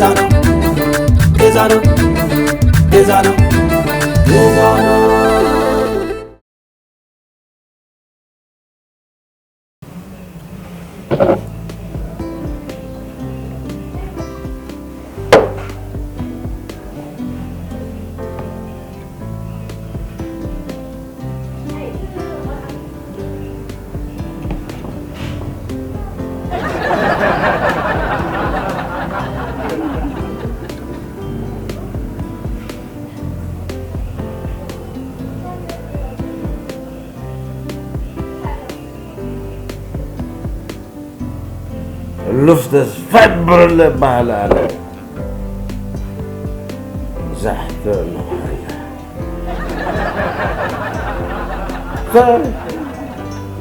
ገዛና ገዛና ገዛና ገዛና ሕሉፍ ተስፋይ ብርለ እበሃል ኣነ። ዛሕተ መኻያ። ሰብ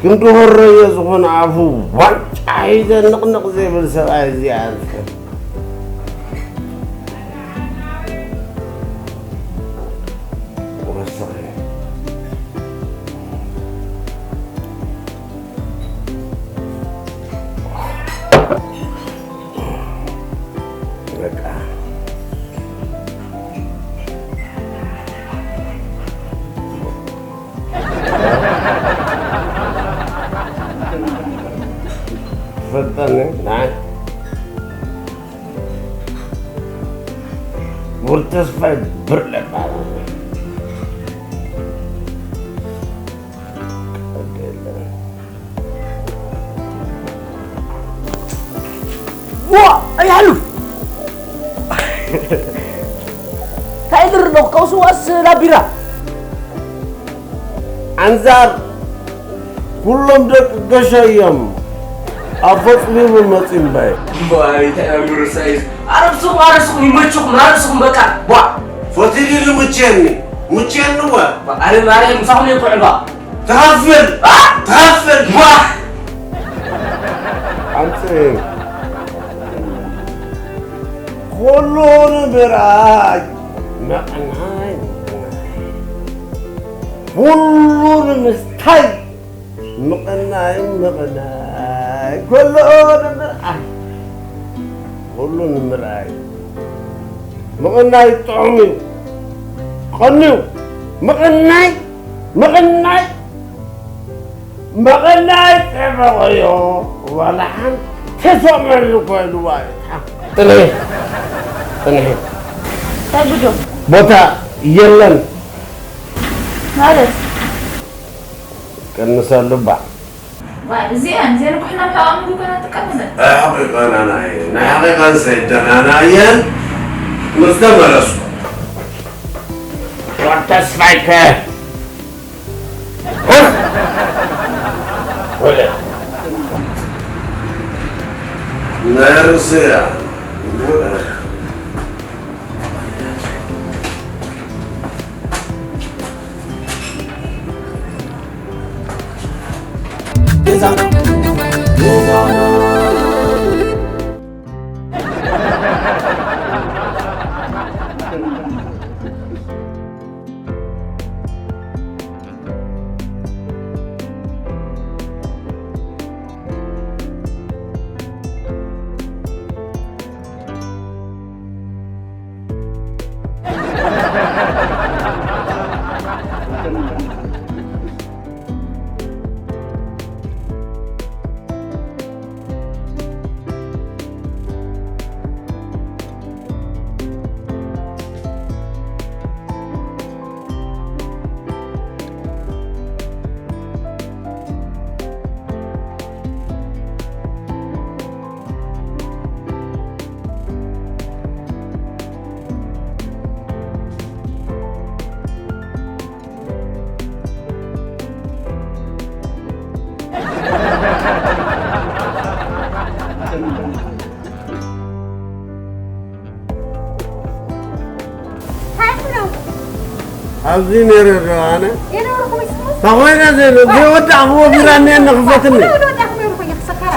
ክንዲ ሆረየ ዝኾነ ኣፉ ዋንጫ ሒዘ ንቕንቕ ዘይብል ሰብኣይ እዚ ኣንተ። ወሰኸ። በቃ። ፈጠነ፣ ናይ። ሙሉ ተስፋይ ብርለ እበሃል። ቀልዲ የለን። ዋ፣ ኣይሓልፍ። እንታይ ይድር ኣለኹ? ከውስዋስ ላቢራ። ኣንዛር ኩሎም ደቂ ገሾ እዮም። ኣፈፅሚሙ መፂ እምበይ። እምበይ፣ እንታይ እዮም ርሳይስ? ኣረብስኹም፣ ኣረብስኹም፣ ይመችኹም፣ ኣረብስኹም፣ በቃ። ቧ። ፈቲኒ ይምችየኒ፣ ምችየኒ ወ። ኣረ ማርያም፣ ምሳኹም እየ ክዕባ። ትኸፍል፣ ኣ? ትኸፍል። ቧ። ኣምፅእ። ኩሉ ንምርኣይ፣ ምቕናይ፣ ምቕናይ። ኩሉ ንምስታይ፣ ምቕናይ፣ ምቕናይ። ኩሉ ንምርኣይ፣ ኩሉ ንምርኣይ። ምቕናይ ጥዑም እዩ። ቀንዩ። ምቕናይ፣ ምቕናይ። መቐናይ ጠበቐዮ ዋላ ሓንቲ ተሰምዐሉ ኮይኑዋ እዩ። ጥንሒ፣ ጥንሒ። እንታይ ጉዶ? ቦታ የለን። ማለት? ቀንሰሉ እባ። ዋ፣ እዚኣን፣ እዚኣን እኮ ሕና ብሓቂ ኣእምሮ እኮ ኢና ንጥቀመለን። ኣሕቂቐን ኣናየ፣ ናይ ሓቂቐን ሰይደናና እየን ምስ ተመለሱ። ተስፋይከ። ናይ ሩስያ ኣብዚ ነይረ ዶ ኣነ? የነበርኩም ይስሙስ? ታኾይና ዘይወዳእኽዎ ቢራ እኒአ ንኽፈትኒ። ወዳእኹም የብርኩ ይኽሰከራ።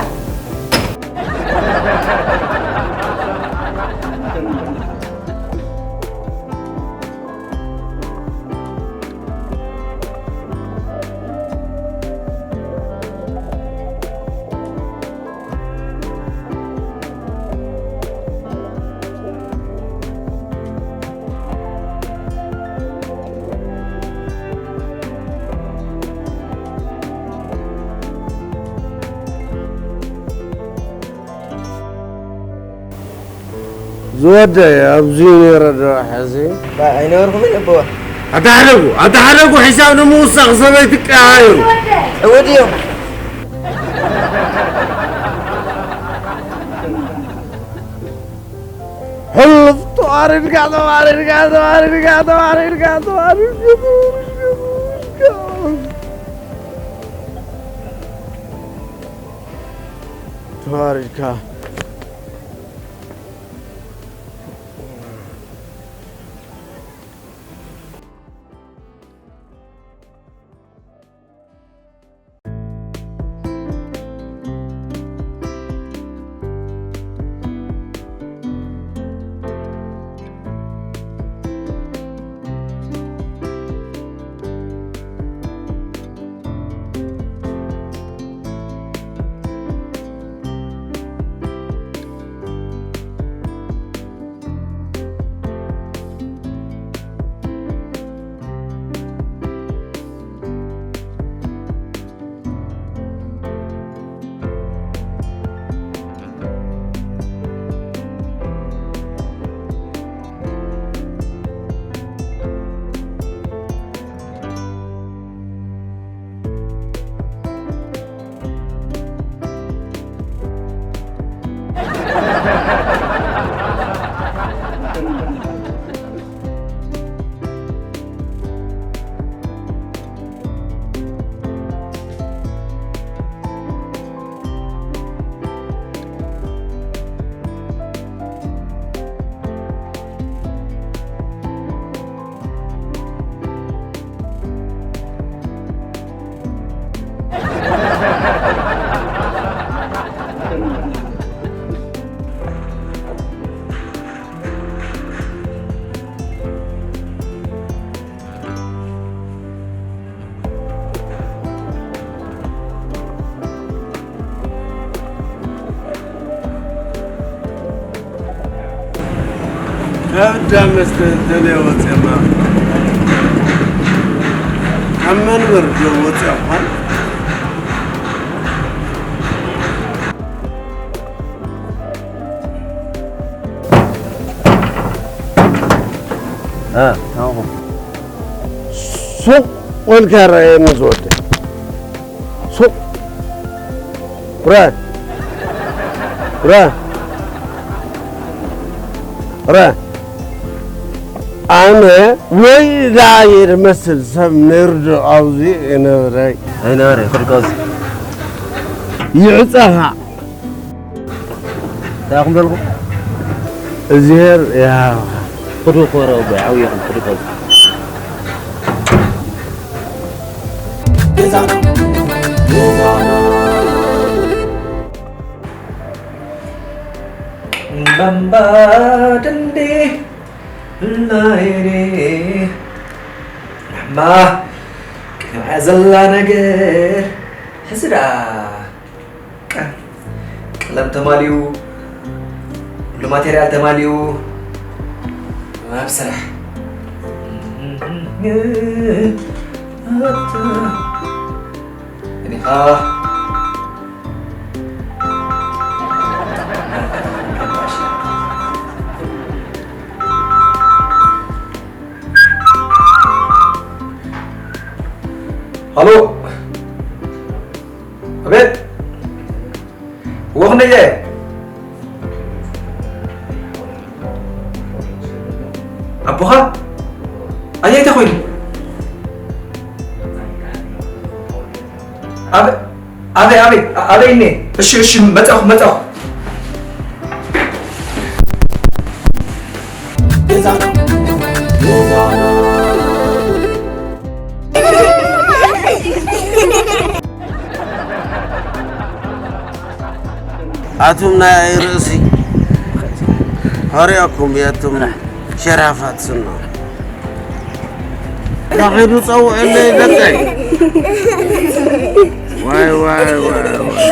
ዝወደይ ኣብዚ ነይረ ዶ ሕዚ? ኣይነበርኩምን ኣቦዋ። ኣታ ሕደጉ፣ ኣታ ሕደጉ፣ ሒሳብ ንምውሳኽ ሰበይቲ ቀያይሩ። ዕውት እዮም። ሕሉፍ ተዋሪድካ፣ ተዋሪድካ፣ ተዋሪድካ፣ ተዋሪድካ፣ ተዋሪድካ፣ ተዋሪድካ። ተዋሪድካ። ካብ እንዳ መስተ እንተለይ ወፂእና፣ ካብ መንበር ዶ ወፂእኳን? እ፣ ታንኹ። ሱቕ ወልካ ረኣየኒ ዝወደ። ሱቕ። ረ። ረ። ረ። ኣነ ወይ ዳየ ዝመስል ሰብ ነይሩ ዶ ኣብዚ ይነበረ? ኣይነበረ፣ ክድቀሱ። ይዕጸኻ። እንታይ ኢኹም በልኩ? እግዚኣብሔር ይሃብኻ። ክዱ ክበረ ኣቦይ፣ ዓብዪኹም፣ ክዱ ክበረ። እምባምባ ደንዴ ናይኔ ማ ቅድሚያ ዘላ ነገር ሕዚ ደኣ ቀ-፣ ቀለም ተማሊኡ፣ ኩሉ ማቴርያል ተማሊኡ፣ ኣብ ስራሕ። እኒኻ ሃሎ። ኣቤት። ወኽንየ። ኣቦኻ? ኣየይ ተኾይኑ? ኣበ-፣ ኣበይ፣ ኣበይ፣ ኣበይ እኔ? እሺ፣ እሺ፣ መጻኹ፣ መጻኹ። ኣቱም ናይ ርእሲ ሆሪያኩም የቱም ሸራፋት ስኖ። ተኺዱ ጸውዕለይ ደቀይ። ዋይ፣ ዋይ፣ ዋይ፣ ዋይ።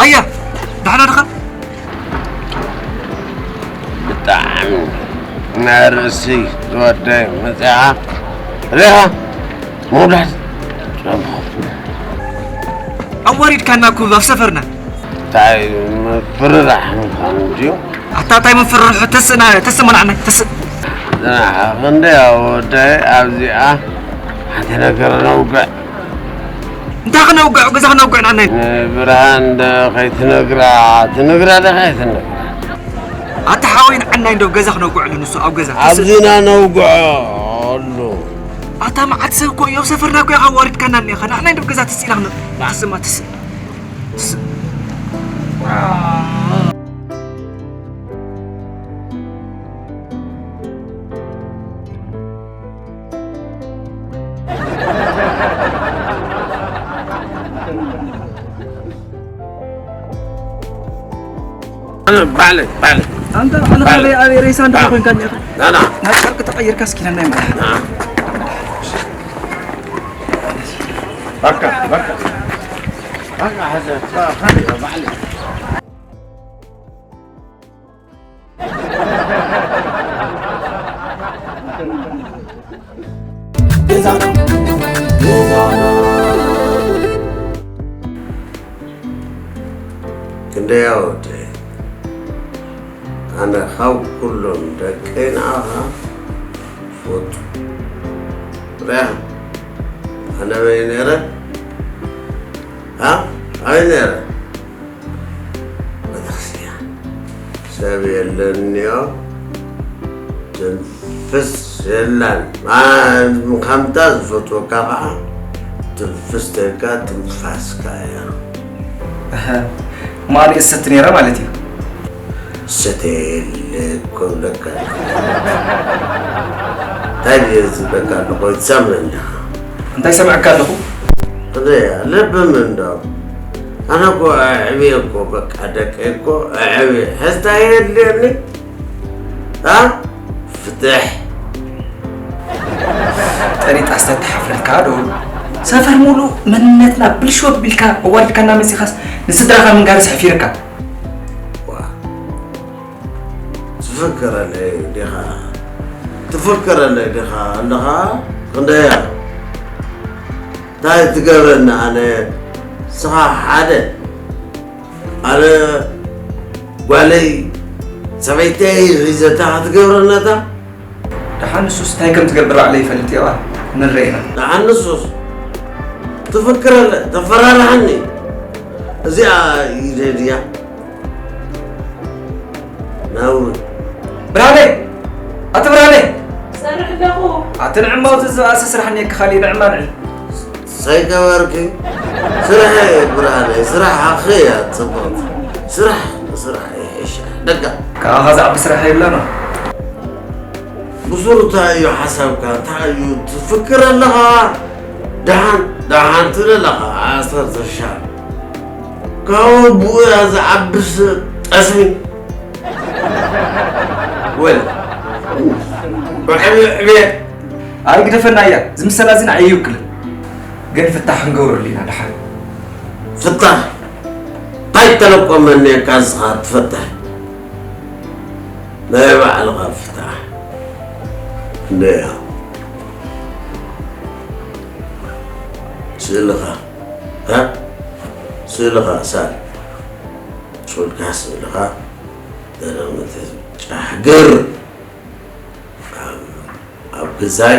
ኣያ፣ ደሓና ድኻ? ብጣዕሚ ናይ ርእሲ ዝወደይ መጽዓ ሪኻ ምውዳድ። ኣዋሪድካና እኮ ኣብ ሰፈርና። እንታይ ምፍርራሕ ምዃኑ ድዩ? ኣታ እንታይ ምፍርርሑ? ተስእና ተስእ መናዕና ተስእ። ክንደይ ኣወዳይ ኣብዚኣ ሓንቲ ነገር ነውግዕ። እንታይ ክነውግዕ? ገዛ ክነውግዕ ንዓናይ። ንብርሃን ዶ ከይትነግራ ትነግራ ዶ ከይትነግራ? ኣታ ሓወይ ንዓናይ እንዶ ገዛ ክነውግዐሉ ንሱ ኣብ ገዛ። ኣብዚና ነውግዖ ኣሎ። ኣታ መዓት ሰብ እኮ እዩ ኣብ ሰፈርና እኮ ኢኻ ኣዋሪድካና እኒኻ። ንዓናይ እንዶ ገዛ ትስኢና ክነ-፣ ትስማ ትስ-፣ ትስ-፣ ባዕለይ ባዕለይ ኣንተ ኣነ ካበይ ኣበይ ሬሳ እንዳ ኮይንካ እንዲኻ ናና ናይ ጨርቂ ተቐይርካ እስኪ ነናይ ማለት ናና በቃ በቃ በቃ ሐዘ ባዕለይ ክንደይ ኣወደይ ኣነ ካብ ኩሎም ደቀይ ንዓኻ ፈቱ ርያ ኣነ በይ ነረ ኣበይ ነረ ቤተክርስትያን ሰብ የለንዮ ትንፍስ የላን ከምታ ዝፈትወካ ከዓ ትንፍስ ተልካ ትንፋስካ እያ ማሊ እሰት ነይረ ማለት እዩ ሰተየለ ኮብለካ እንታይ ዝብለካ ኣለኮ ትሰምዕ ኣለካ እንታይ ሰምዐካ ኣለኹ ልብም እንዶ ኣነ እኮ ኣዕብየ እኮ በቃ ደቀይ እኮ ኣዕብየ ሕዝታ የድልየኒ ኣ ፍትሕ ጠሪጣስ ተተሓፍረልካ ዶ ሰፈር ሙሉ መንነትና ብልሽወ ቢልካ ኣዋልድካና መፂኻስ ንስድራኻ ምንጋርስ ሕፊርካ ትፍክረለይ ዲኻ ትፍክረለይ ዲኻ ኣለኻ ክንደያ እንታይ ትገብረኒ ኣነ ስኻ ሓደ ኣነ ጓለይ ሰበይተይ ሒዘታ ክትገብረነታ ደሓን ንሱስ እንታይ ከም ትገብር ባዕለይ ይፈልጥ እየ ንረኢና ደሓን ንሱስ ትፍክረለ ተፈራርሓኒ እዚኣ ኢደ ድያ ናውሪ ብርሃነ ኣቲ ብርሃነ ሰርሕ ኣለኹ ኣቲ ንዕማውቲ ዝበኣሰ ስራሕ እኒየኪ ካሊእ ንዕማ ንዒ ሰይተወርቂ ስራሕ ብርሃነ ስራሕ ሓኺ እያ ፅቡቕቲ ስራሕ ስራሕ ይሕሻ ደጋ ካብኻ ዝዓቢ ስራሕ የብላና ብሱሩ እንታይ እዩ ሓሳብካ እንታይ እዩ ትፍክር ኣለኻ ደሓን ደሓን ትብል ኣለኻ ዓሰርተ ሻዕ ካብ ኣቦኡ እያ ዝዓብስ ጠስሚ ወል ብዕብየ ኣይግደፈና እያ ዝምሰላ እዚ ንዓይ ይውክልን ግን ፍታሕ ክንገብረሉ ኢና ደሓን ፍታሕ እንታይ ተለቆመኒ እካ ንስኻ ትፈትሕ ናይ ባዕልኻ ፍታሕ እንድያ ስእልኻ ስእልኻ ሳል ሶልካ ስእልኻ ደረመተ ጫሕግር ኣብ ግዛይ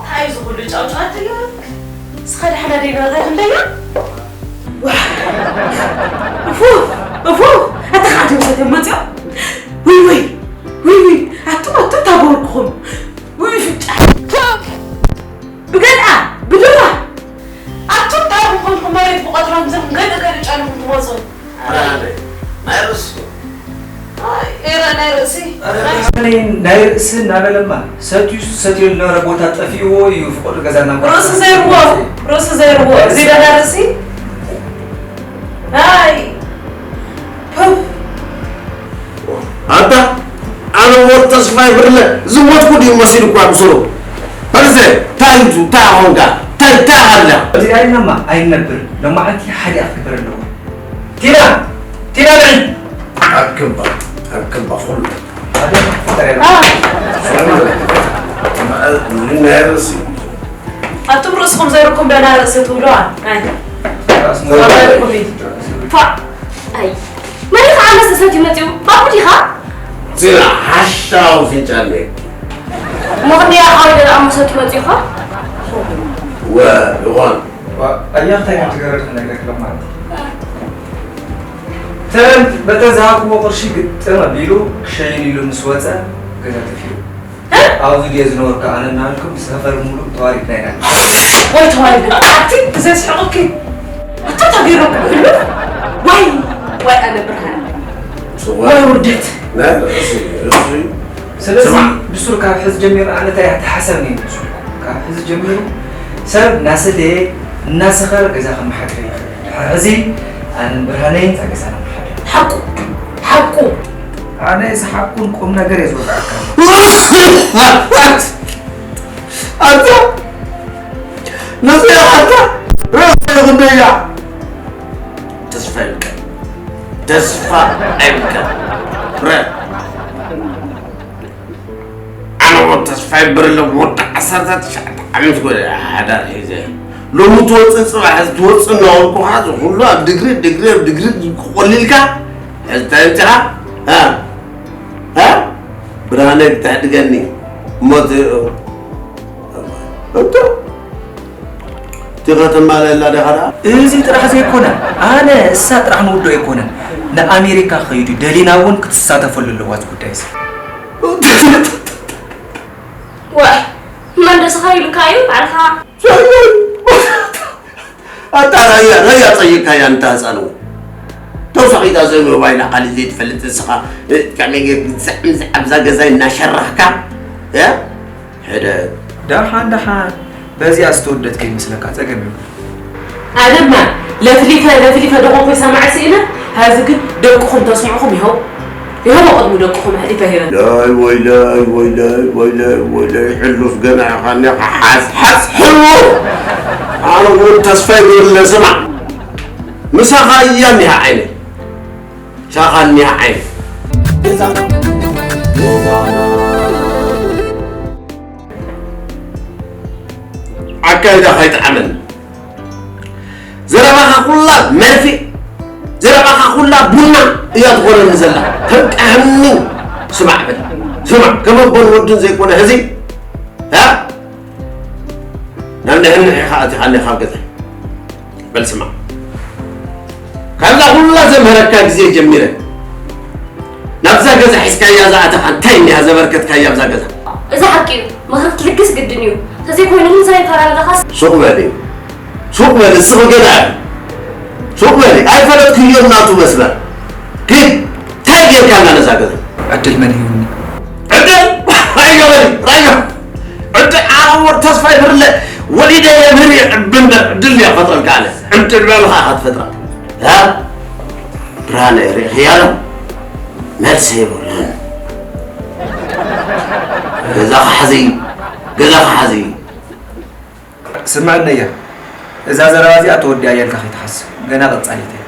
እንታይ እዩ ዝኹሉ ጫውጫዋት ተገብረክ? ንስኻ ደሓና ደይነበረ ክንደያ? እፉ እፉ ኣታ ሓደ ሰተ መፅኦ ውይ ውይ ውይ ውይ ኣቱም ኣቱም ታበርኩኹም ውይ ፍጫ ብገድኣ ብድራ ኣቱም ታሪኹም መሬት ብቆፅሮም ዘም ገለ ገለ ጫልኹም ትመፁ ናይ ርእሱ ኤረ ናይ ርእሲ ናይ ርእሲ እናበለማ ሰትዩ ሰትዮ ዝነበረ ቦታ ጠፊእዎ እዩ ፍቆዱ ገዛና ርእሱ ዘይርዎ ርእሱ ዘይርዎ እዚ ደና ርእሲ ኣይ ኣታ ኣነ ሞት ተስፋ ይብርለ ዝሞትኩ ድዩ መሲልኳ ብስሩ በርዘ ታይቱ ታኾንካ ታይታ ኣላ እዚኣ ኢናማ ኣይነብር ሎማዓንቲ ሓዲኣ ክትግበር ኣለዎ ቲና! ቲና ንዒ! ኣክባ፣ ኣክባ፣ ኩሉ። ኣደ፣ ተረጋ። አ። ናይ ርእሲ። ኣቱም ርእስኹም ዘይርኩም ደና ርእሲ ትብሉዋ? ኣይ። ራስ ፋ! ኣይ። መን እዩ ከዓ መስተ ሰትዩ መፂኡ? ባቡ ዲኻ? ዚና፣ ሓሻው ፍንጫል ነይ። እሞ ክንደይ ኣኻዊ ደና ኣብ መሰቱ መፂኡ ኸ? ወ፣ ይኾን። ዋ፣ ኣያ እንታይ ከም ትገረድ ክነግረክ ኣለኹ ማለት እዩ። ተረንት በታ ዝሃብክዎ ቅርሺ ግጥም ኣቢሉ ክሸይን ኢሉ ምስ ወፀ ገዛ ጠፊኡ። እ? ኣብዚ ድየ ዝነበርኩ ኣነ እናበልኩም ሰፈር ሙሉእ ተዋሪድና ኢና። ወይ ተዋሪድና። ኣቲ ብዘስሕቐኪ። ኣታ ተገይረኩም ሕሉፍ። ዋይ፣ ዋይ ኣነ ብርሃን። ጽዋይ። ዋይ ውርደት። ናይ ርእሲ፣ ርእሲ። ስለዚ ስማዕ። ብሱር ካብ ሕዚ ጀሚሩ ኣነ እንታይ ኣተሓሳብ ነይሩ ብሱር? ካብ ሕዚ ጀሚሩ ሰብ እናሰተየ እናሰኸረ ገዛ ከመሓድር ይኽእል። ድሕሪ ሕዚ ኣነን ብርሃነይን እዛ ገዛ ነመሓድር። ሓቁ፣ ሓቁ። ኣነ እዚ ሓቁን ቁም ነገር እየ ዝወግዓካ። ኣታ ነዚ ኣታ ርእሲ ይኽንደያ። ተስፋ ይብልካ። ተስፋ ኣይብልካ። ፍረ። ኣነ እውን ተስፋ ይበርለ ወዲ ዓሰርተ ትሽዓተ ዓመት ጎደ ሓዳር ሒዘ። ሎሚ ትወፅእ ፅባሕ እዚ ትወፅእ እናበልኩኻ እዚ ኩሉ ኣብ ድግሪ፣ ድግሪ፣ ኣብ ድግሪ ቆሊልካ፣ ሕዚ እንታይ ምፅኻ? እ? እ? ብርሃነይ ክተሕድገኒ እሞ እቲ፣ እንተ እቲ ከተማልኣላ ዲኻ ደኣ? እዚ ጥራሕ ዘይኮነ፣ ኣነ እሳ ጥራሕ ንውድኦ ኣይኮነን። ንኣሜሪካ ከይዱ ደሊና እውን ክትሳተፈሉ ኣለዋ እዚ ጉዳይ እዚ። ዋይ፣ መን ደስኻ ኢሉካ እዩ ባዕልኻ? ኣታ ራያ፣ ራያ ጸይቅካያ፣ እንታ ህጻን እውን። ተውሳኺታ ዘይ ሞባይል ዓሊ ዘይትፈልጥ ንስኻ፣ እ፣ ከመይ ጌርክ ዝዛዕ ምዛዕ ኣብዛ ገዛ እናሸራኽካ፣ እ? ሕደግ። ደሓን ደሓን፣ በዚኣ ዝተወደት ከይመስለካ፣ ጸገም የብሉን። ኣነማ ለፍሊፈ ለፍሊፈ ደኾንኩ ይሰማዕ ስኢነ፣ ሀዚ ግን ደቅኹም ተስምዕኹም ይኸው፣ ይኸው ቅድሚ ደቅኹም ኣሕሊፈ ሂበ። ለይ ወይለይ ወይለይ ወይለይ ወይለይ፣ ሕሉፍ ገና ኢኻ እኒኻ፣ ሓዝ ሓዝ ሕሉፍ። ኣነ እውን ተስፋ ይብለ፣ ስማዕ፣ ምሳኻ እያ እኒሃ ዓይነይ። ሻኻልኒ ዓይን። ኣካይዳ ከይጠዓመኒ። ዘረባኻ ኩላ መርፌ፣ ዘረባኻ ኩላ ቡና እያ ትኾነኒ ዘላ። ተብቅዐኒ። ስማዕ በል። ስማዕ፣ ከም ኣቦን ወድን ዘይኮነ ህዚ፣ እ? ናብ ንሕንሕ ኢኻ ኣቲኻኒ ካብ ገዛ። በል ስማዕ፣ ካብዛ ኩላ ዘምህረካ ግዜ ጀሚረ ናብዛ ገዛ ሒዝካያ ዝኣተኻ እንታይ እኒኣ ዘበርከትካያ ኣብዛ ገዛ? እዚ ሓቂ እዩ። ምኽሪ ክትልግስ ግድን እዩ። እንተዘይኮይኑ ግን ስራይ ተራርለኻስ? ሱቕ በሊ፣ ሱቕ በሊ፣ እስኺ ገና ሱቕ በሊ። ኣይፈለጥክዮን ናቱ መስመር። ኪድ፣ እንታይ ጌርካና ነዛ ገዛ? ዕድል መን ሂቡኒ? ዕድል? ራዮ በሊ፣ ራዮ። ዕድል ኣነ ወድ ተስፋ ይብርለ ወሊደ የምህር የዕብን ዕድል እያ ፈጥረልካ ኣነ። ዕድል በልኻ ኢኻ ትፈጥራ። እ? ብርሃነ ርኢኽያ ዶ? መልሲ የብሉን። ገዛኻ ሓዚ፣ ገዛኻ ሓዚ። ስምዐኒ እያ። እዛ ዘረባ እዚኣ ተወዲኣ እያ ኢልካ ከይትሓስብ። ገና ቀጻሊት እያ።